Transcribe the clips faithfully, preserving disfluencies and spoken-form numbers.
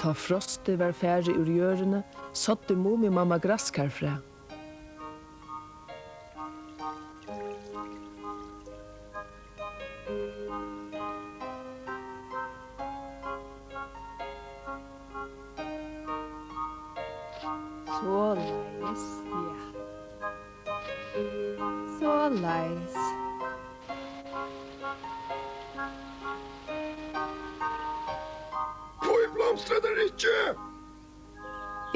Tá frostið var farið úr jørðini, sáddi Mumimamma graskarfræ. Soleiðis, ja. Soleiðis. Hví blomstrar tað ikki?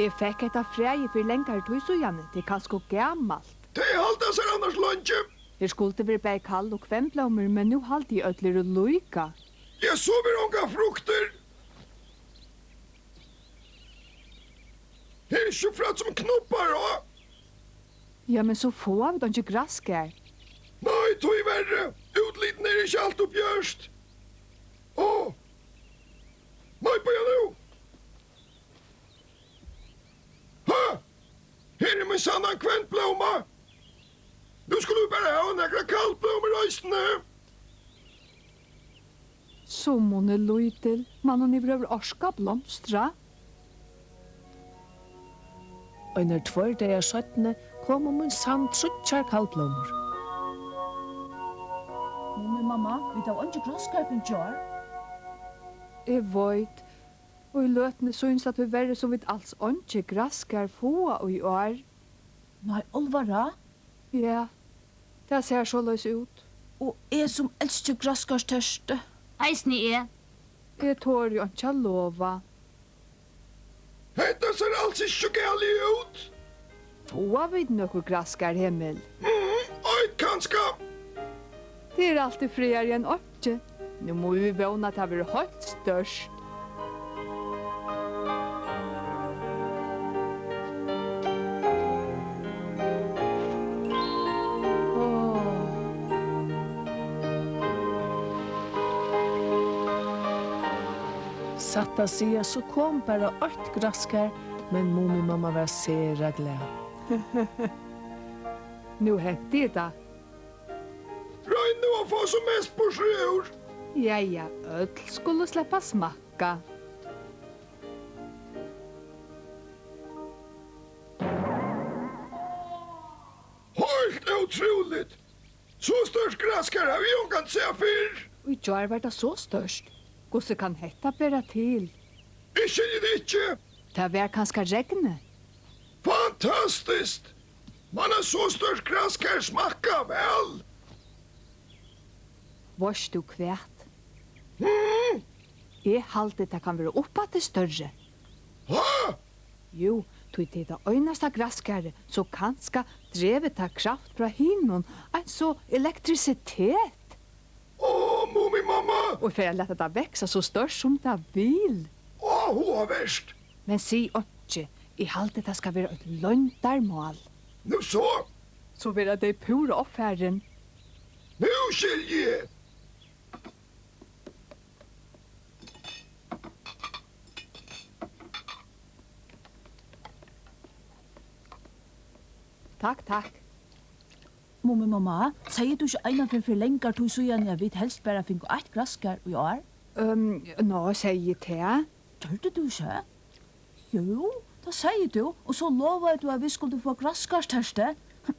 Eg fekk hetta fræið fyri langari tíð síðani. Tað er kanska ov gamalt. Tey halda sær annars leingi. Her skuldi verið bæði kall- og kvennblómur, men nú haldi eg, øll eru líka. Ja, so verða ongar fruktir. Her er ikki frætt sum knubbar á. Ja, men so fáa vit einki graskarð. Nei, tíverri. Útlitini eru ikki alt ov bjørt. Á. Nei, bíða nú. Ha! Her er mín sanna kvennblóma. Nú skulu vit bara hava nakrar kallblómur eisini. Sum hon er lítil, man hon yvirhøvur orka at blomstra. Einar tveir dagar seinni komu mín sann tríggjar kallblómur. Mumimamma, vit hava eingi graskarð fingið í ár. Eg veit. Og í løtuni sýnist tað tíverri, sum vit als eingi graskarð fáa í ár. Nei, álvara? Ja, tað sær soleiðis út. Og eg sum elski graskarstertu. Eisini eg. Eg tori einki at lova. Hetta sær als ikki so galið út. Fáa vit nøkur graskarð, Hemul? Mm, eitt kanska. Tað er altíð frægari enn einki. Nú mugu vit vóna, at tað verður heilt stórt. Áh. Satt at siga, so kom bara eitt graskarð, men Mumimamma var sera glað. Nú henti tað. Royn nú at fáa sum mest burtur úr. Jæja, øll skulu sleppa at smakka. Heilt ótrúligt! So stórt graskarð havi eg ongantíð sæð fyrr. Í gjár var tað so stórt. Hvussu kann hetta bera til? Eg skilji tað ikki. Tað var kanska regnið. Fantastiskt! Man eitt so stórt graskarð smakka væl? Veitst tú hvat? Hmm? Eg haldi, tað kann vera uppaftur størri. Ha? Jú, tí tað er tað einasta graskarið, so kanska dregur tað kraft frá himlinum, eins og elektrisitet. Ó, Mumimamma! Og fer at lata tað vaksa so stórt sum tað vil. Áhugavert! Men sig einki, eg haldi, tað skal vera eitt loyndarmál. Nú so? So verða tey púra ovfarin. Nú skilji eg. Takk, takk. Mumimamma, segði tú ikki einaferð fyri langari tíð síðani, at vit helst bara fingu eitt graskar í ár? Ehm, ná, segði eg tað? Gjørdi tú ikki? Jú, tað segði tú, og so lovaði tú, at vit skuldu fáa graskarstertu.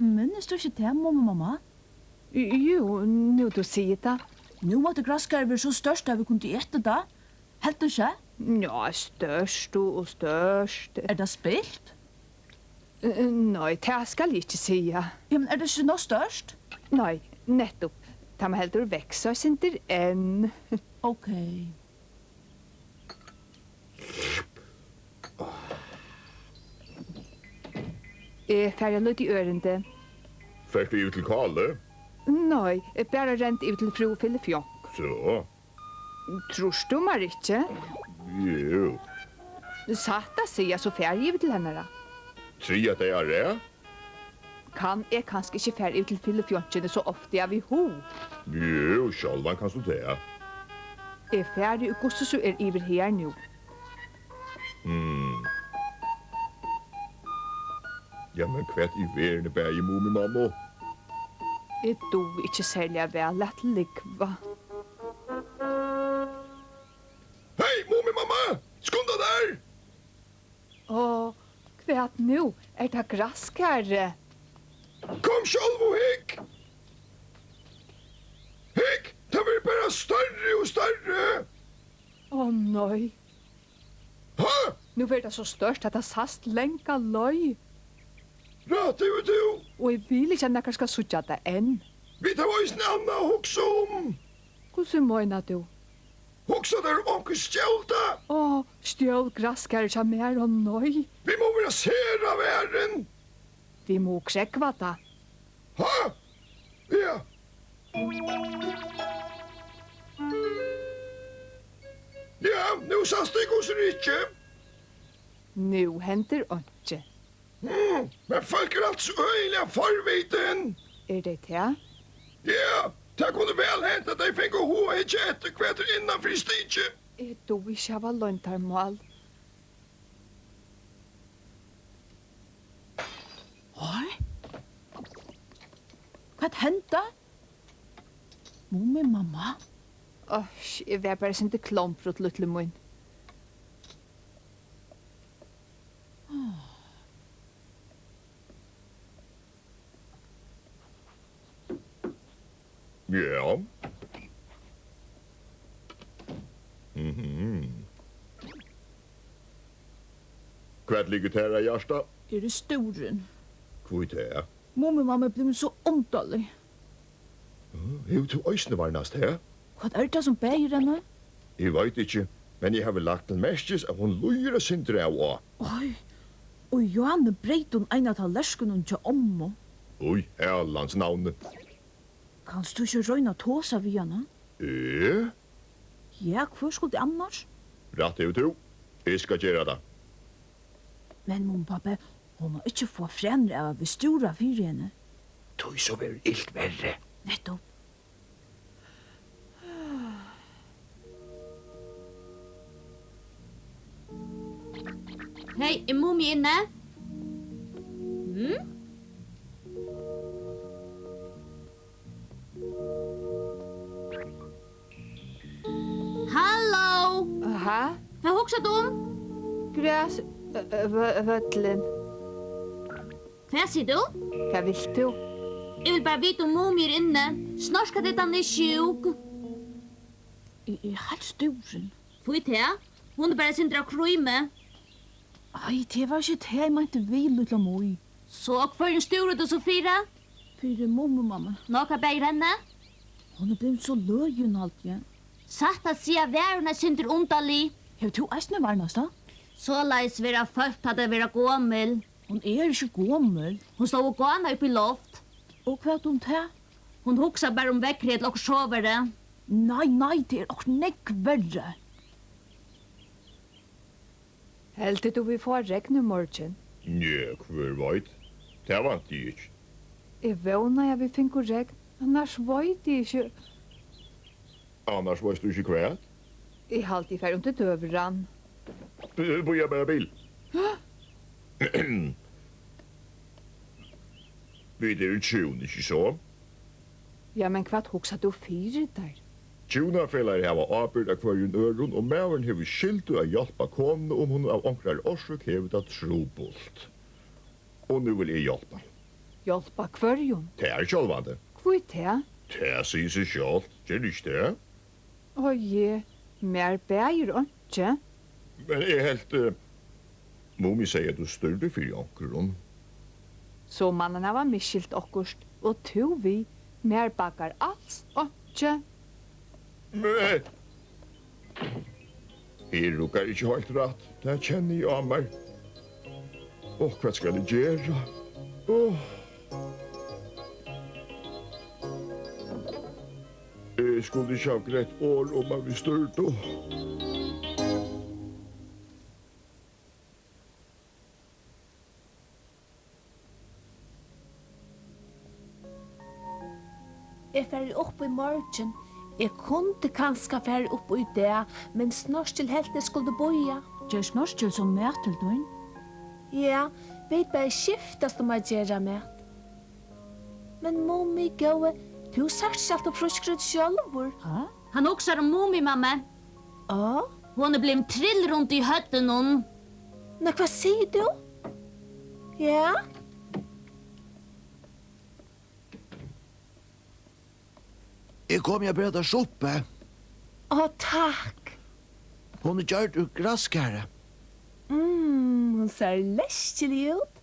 Minnist tú ikki tað, Mumimamma? Jú, nú tú sigur tað. Nú mátti graskarið verið so stórt, at vit kundu etið tað. Helt tú ikki? Ja, stórt og, og stórt. Er tað spilt? Eh, nei, tað skal eg ikki siga. Ja, men er tað ikki nóg stórt? Nei, nettupp. Tað má heldur vaksa eitt sindur enn. Ókey. Eg fari eitt lítið ørindi. Fert tú yvir til Kálu? Nei, eg bara rendi yvir til frú Filifjonku. So? Trýrt tú mær ikki? Jú. Satt at siga, so fari eg yvir til hennara. Triðja dag á rað? Kann eg kanska ikki fara yvir til Filifjonkuna so ofta eg havi hug? Jú, sjálvan kanst tú tað. Eg fari, og hvussu so er yvir her nú. Hmm. Ja, men hvat í verðini ber til, Mumimamma? Eg dugi ikki serliga væl at lúgva. Hey, Mumimamma! Skunda tær! Hvat nú? Er tað graskarið? Kom sjálv og hygg! Hygg, tað verður bara størri og størri! Ó nei. Ha? Nú verður tað so stórt, at tað sæst langa leið. Rætt hevur tú. Og eg vil ikki, at nakar skal síggja tað enn. Vit hava eisini annað at hugsa um. Hvussu meinar tú? Hugsa tær um onkur stjól tað? Ó, stjól graskarið hjá mær, ó nei. Vit mugu vera sera varin. Vit mugu krógva tað. Ha? Ja. Ja, nú sæst tú hvussu er ikki. Nú hendir einki. Hmm, men fólk eru altíð so øgiliga forvitin. Er tey tað? Ja, tað kundi væl hent, at tey fingu hug at hyggja eftir, hvat er innan fyri stikið. Eg dugi ikki hava loyndarmál. Oj. Hvat hendi? Mumimamma? Oy, eg var bara eitt sindur klombrutt, lítli mín. Ja. Mhm. Hvat liggur tær á hjarta? Eg eri stúrin. Hví tað? Mumimamma er blivin so undarlig. Hevur tú eisini varnast tað? Hvat er tað, sum bagir henni? Eg veit ikki, men eg havi lagt til merkis, at hon líður eitt sindur av og á. Oj, og í gjár breyt hon ein av tallerkunum hjá ommu. Í Harrans navni. Kanst tú ikki royna at tosa við hana? Eg? Ja, hvør skuldi annars? Rætt hevur tú. Eg skal gera tað. Men, Mumipabbi, hon má ikki fáa frænir av, at vit stúra fyri henni. Tí so verður ilt verri. Nettupp. Hey, er Mumi inni? Hm? Halló! Ha? Hvat hugsar tú um? Gras, ø, ø, vø-, vøllin. Hvat sigur tú? Hvat vilt tú? Eg vil bara vita, um Mumi er inni. Snorkadettan er sjúk. Eg eri heilt stúrin. Hví tað? Hon er bara eitt sindur av krími. Ei, tað var ikki tað, eg meinti við, lítla Mý. So, hvørjum stúrir tú so fyri? Fyri Mumimammu. Ná, hvat bagir henni? Hon er blivin so løgin, haldi eg. Satt at siga var hon eitt sindur undarlig. Hevur tú eisini varnast tað? Soleiðis verða fólk, tá tey verða gomul. Hon er ikki gomul. Hon stóð og gánaði upp í loft. Og hvat um tað? Hon hugsar bara um veðrið ella okkurt sovorðið. Nei, nei, tað er okkurt nógv verri. Heldur tú, vit fáa regn í morgin? Nja, hvør veit? Tað vænti eg ikki. Eg vónaði, at vit fingu regn, annars veit eg ikki. Annars veitst tú ikki hvat? Eg haldi, eg fari undir døgurðan. Eh, bíða bara bil. Vit eru hjún, ikki so? Ja, men hvat hugsar tú fyri tær? Hjúnafelagar hava ábyrgd av hvørjum øðrum, og maðurin hevur skyldu at hjálpa konuni, um hon av onkrari orsøk hevur tað trupult. Og nú vil eg hjálpa. Hjálpa hvørjum? Tær sjálvandi. Hví tað? Tað sigur seg sjálvt, ger ikki tað? Oj, mær bagir einki. Men eg helt, eh, Mumi segði, at tú stúrdi fyri onkrum. So man hann hava misskilt okkurt, og tú við, mær baggar als einki. Men her rukkar ikki heilt rætt, tað kenni eg á mær. Áh, hvat skal eg gera? Áh. Eg skuldi ikki havt greitt orð um, at vit stúrdu. Eg fari upp í morgin. Eg kundi kanska farið upp í dag, men Snorkil helt, eg skuldi bíða. Ger Snorkil so mat til tín? Ja, vit bæði skiftast um at gera mat. Men Mumi góði, tú sært ikki altíð frískur út sjálvur. Ha? Hann hugsar um Mumimammu. Á? Hon er blivin trillrund í høvdinum. Nei, hvat sigur tú? Ja? Eg komi at bera tær suppu. Á, takk. Hon er gjørd úr graskari. Mm, hon sær leskilig út.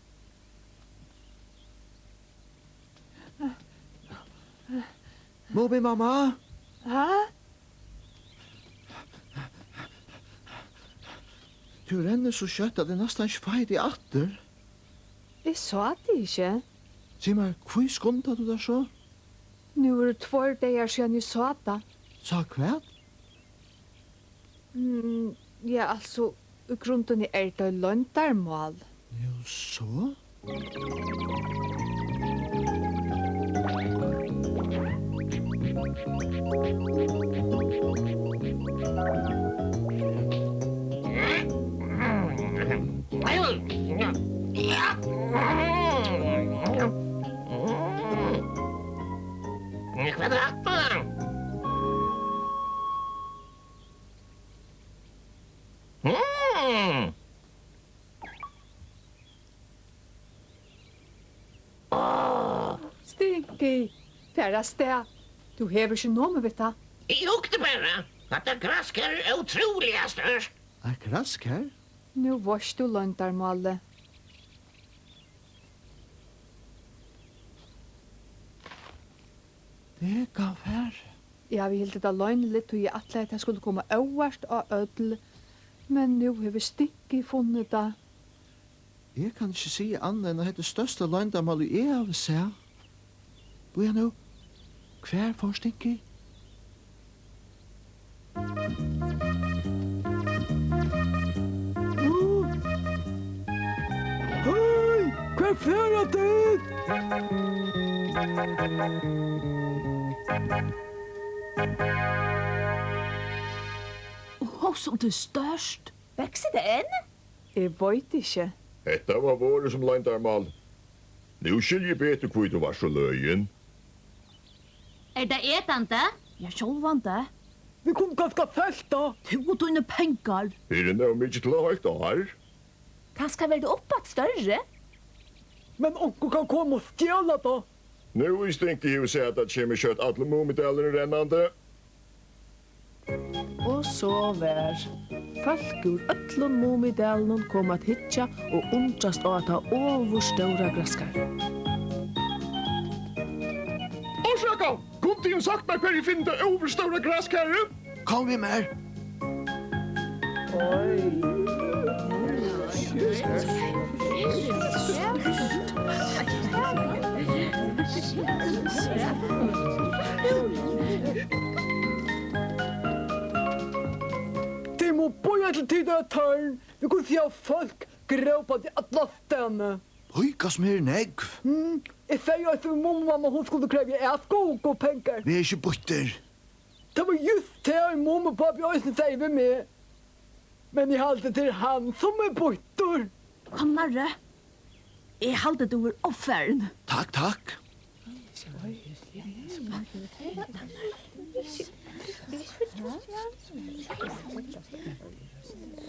Mumimamma? Ha? Tú rennur so skjótt, at eg næstan ikki fái teg aftur. Eg sá teg ikki. Sig mær, hví skundar tú tær so? Nú eru tveir dagar síðan eg sá tað. Sá hvat? Mm, ja, altso, í grundini er tað loyndarmál. Jú, so? Hvat er hatta? Mm. Stinky, far avstað. Tú hevur ikki numið við tað. Eg hugdi bara, hatta graskar er ótrúliga stórt. Eitt graskar? Nú veitst tú loyndarmálið. Eg kann fara. Eg havi hildið tað loyniligt, tí eg ætlaði, tað skuldi koma óvart á øll, men nú hevur Stinky funnið tað. Eg kann ikki siga annað enn, at hetta er størsta loyndarmálið, eg havi sæð. Bíða nú. Hvar fór Stinky? Hey, hvar fara tit? Og hugsa um tað er stórt. Veksur tað enn? Eg veit ikki. Hetta var vorðið sum loyndarmál. Nú skilji eg betur, hví tú vart so løgin. Er tað etandi? Ja, sjálvandi. Vit kunnu kanska selt tað. Tú og tíni pengar. Her er nóg mikið til eitt heilt ár. Kanska verður tað uppaftur størri. Men onkur kann koma og stjala tað. Nú ið Stinky hevur sæð tað, kemur skjótt allur Mumidalurin rennandi. Og so var. Fólk úr øllum Mumidalinum komu at hyggja og undrast á hetta ovurstóra graskarið. Orsaka! Kundi tú sagt mær, hvar eg finni tað ovurstóra graskarið? Kom við mær. Tit mugu bíða til tit eru tørn. Vit kunnu síggja fólk grópandi allastaðni. Líka sum her er nógv. Mm, eg segði eisini við Mumimammu, hon skuldi krevja atgongupengar. Ver ikki býttur. Tað var júst tað, Mumipápi eisini segði við meg. Men eg haldi, tað er hann, sum er býttur. Kom nærri. Eg haldi, tú ert ovfarin. Takk, takk.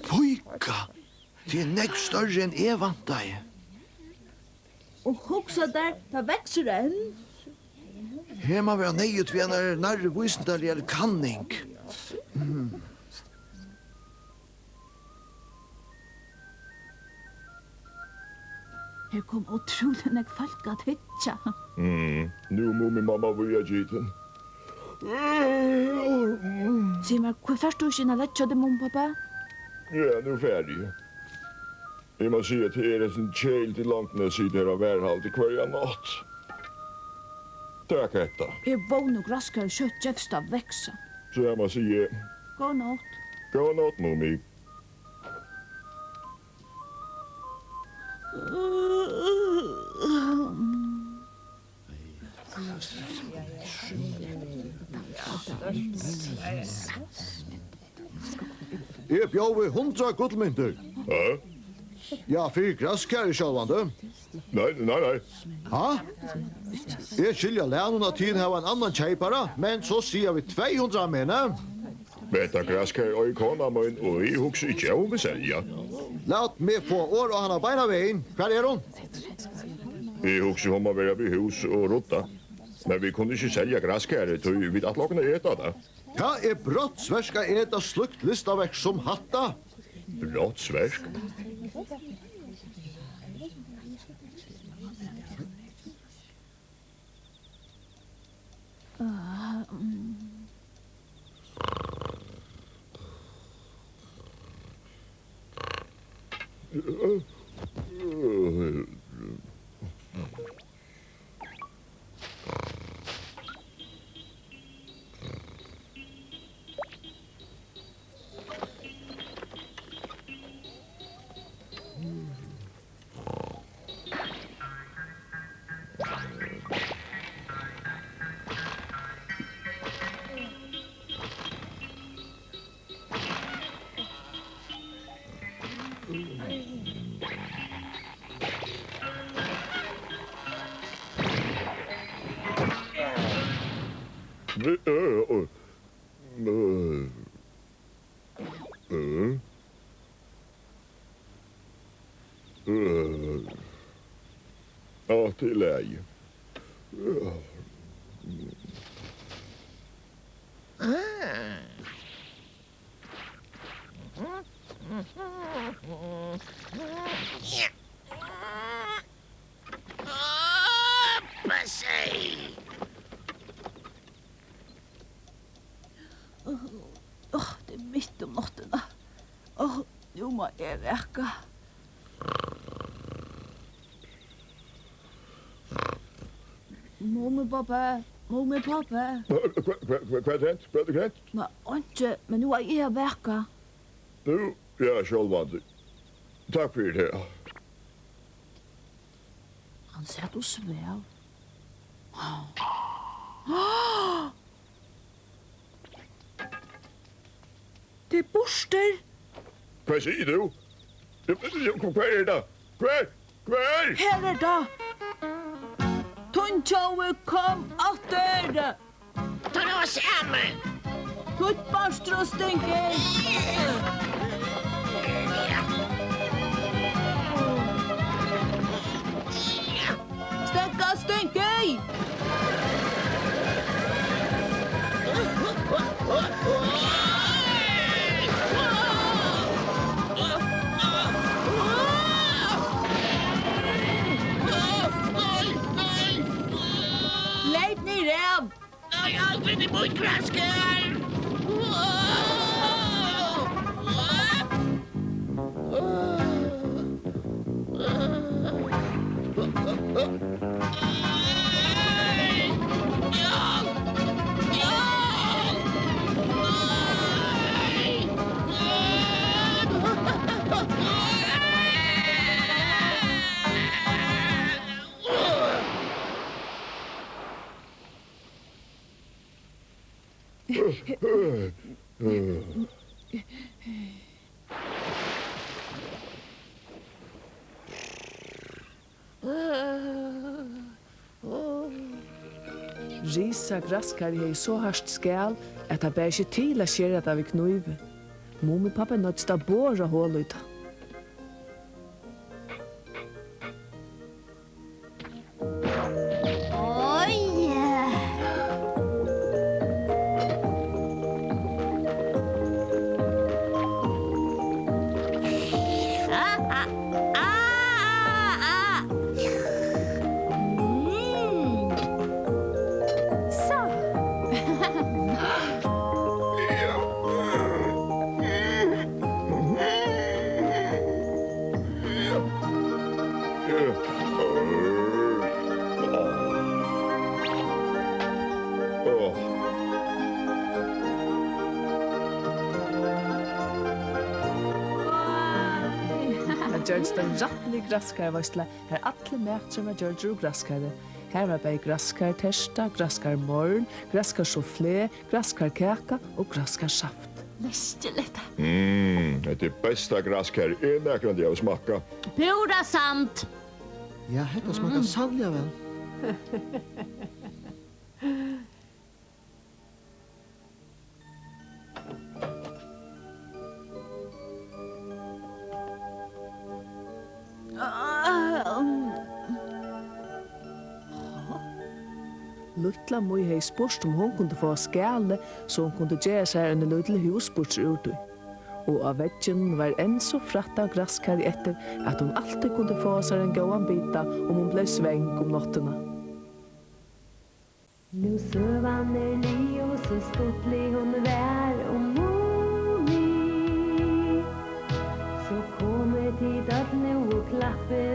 Píka, tað er nógv størri, enn eg væntaði. Og hugsa tær, tað veksur enn. Her má vera neyðugt við einari nærri vísindaligari kanning. Mm. Her kom ótrúliga nógv fólk at hyggja. Mm, nú er Mumimamma víðagitin. Sig mær, hví fert tú ikki inn at leggja teg, Mumipápi? Ja, nú fari eg. Eg má siga, tað er eitt sindur keðiligt í longdini at sita her á varðhaldi hvørja nátt. Tak hetta. Eg vóni, graskarið skjótt gevst at vaksa. Sama sigi eg. Góða nátt. Góða nátt, Mumi. Eg bjóði hundrað gullmyntir. Ha? Ja, fyri graskarið sjálvandi. Nei, nei, nei. Ha? Eg skilji á lærum, at tit hava ein annan keypara, men so siga vit tvey hundrað meðni. Hetta graskarið eigur kona mín, og eg hugsi ikki um at selja. Lat meg fáa orð á hana beinanvegin. Hvar er hon? Eg hugsi, hon má vera við hús og rudda. Men vit kunnu ikki selja graskarið, tí vit ætla okkum at eta tað. Tað er brátt sverk at eta slíkt listaverk sum hatta. Brátt sverk? Alt í lagi. Hoppa, sey. Áh, tað er mitt um náttina. Áh, nú má eg vaka. Mumipápi, Mumipápi. Hva, hva, hva, hvat er hent? Hvat er hent? Nei, einki, men nú eri eg at vaka. Nú, ja, sjálvandi. Takk fyri tað. Hann sat og svav. Tað er burtur. Hvat sigur tú? Hvar er tað? Hvar? Hvar? Her er tað. Tín tjóvi kom aftur. Tá er tað sama. Títt bastur og stinkur. Steðga, stinkur. Leyp niður av. Nei, aldri til mítt graskar! Risagraskarið hevði so hart skal, at tað bar ikki til at skera tað við knívi. Mumipápi noyddist at bora hol í tað. Oj. Ah, ah, ah, ah, ah. Mm. So. Tað gjørdist ein rættilig graskarveitsla, har allur maturin var gjørdur úr graskari. Har var bæði graskarterta, graskarmorl, graskarsufflé, graskarkaka og graskarsaft. Leskiligt. Mm, hetta er besta graskar, eg nakrantíð havi smakkað. Púra sant. Ja, hetta smakkar sanniliga væl. Lítla Mý hevði spurt, um hon kundi fáa skalið, so hon kundi gera sær eini lítil hús burtur úr tí. Og á vegginum var enn so frætt av graskari eftir, at hon altíð kundi fáa sær ein góðan bita, um hon bleiv svong um náttina. Nú søgan er liðug, so stuttlig hon var um Mumi. So komið tit øll nú og klappið